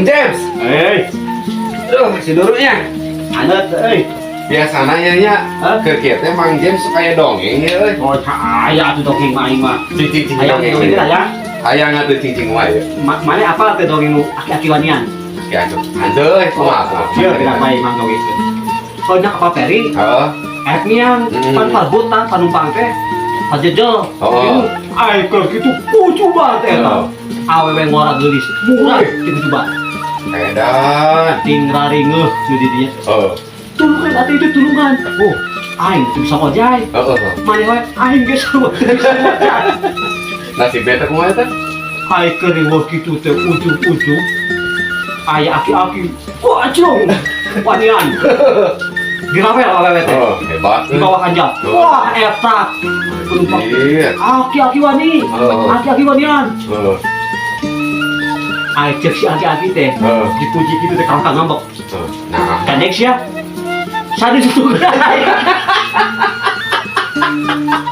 Mang James. Eh, Duh, si dulunya. Anet euy. Biasana nya nya Hah? Keur kieu teh Mang James suka aya dongeng ya euy. Oh, aya atuh dongeng mah aing mah. Cing cing Hayang dongeng. dongeng aya. Hayang atuh cing wae. Mana apa teh dongeng nu aki-aki wanian? Ya atuh. Hanteu euy, kumaha kumaha. Ieu tidak bae mang dongeng. Oh, nya kapal feri, Heeh. erek miang, pan parbut tah panumpang teh. Pajejel. Oh. Ai keur kitu kucubat eta. Oh. Awewe ngora geulis, murah ti kucubat. Edan. Ting raringeuh nu di dinya. Heeh. Tulungan atuh itu tulungan. Oh, aing teu bisa ngojay. Heeh. Maneh wae aing geus teu bisa ngojay. Nasib teh kumaha teh? Ai keur riweuh kitu teh ujung-ujung aya aki-aki. Wah, acung. Wanian. Dirawel awewe teh. Oh, hebat. Di bawah hanjap. Wah, eta penumpang. Iya. Aki-aki wani. Oh. Aki-aki wanian. Heeh. Ai cek si aki-aki teh. Heeh. Dipuji kitu teh kangkang ngambek. Heeh. Nah, Gandeng sia. Sadu susu.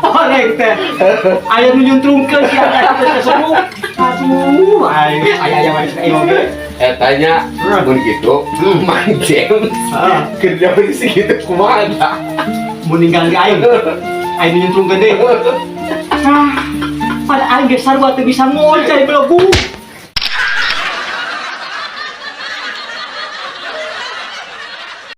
Oreng teh. Aya nu nyuntrungkeun si aki-aki teh seru. Aduh, aing aya aya wae ka imah ge. Eta nya mun kitu Mang James Heeh. kerja polisi gitu kumaha dah? Mun ninggal di aing. Aing nu nyuntrungkeun deui. Ah, pada aing geus sarua teu bisa ngojay belegu.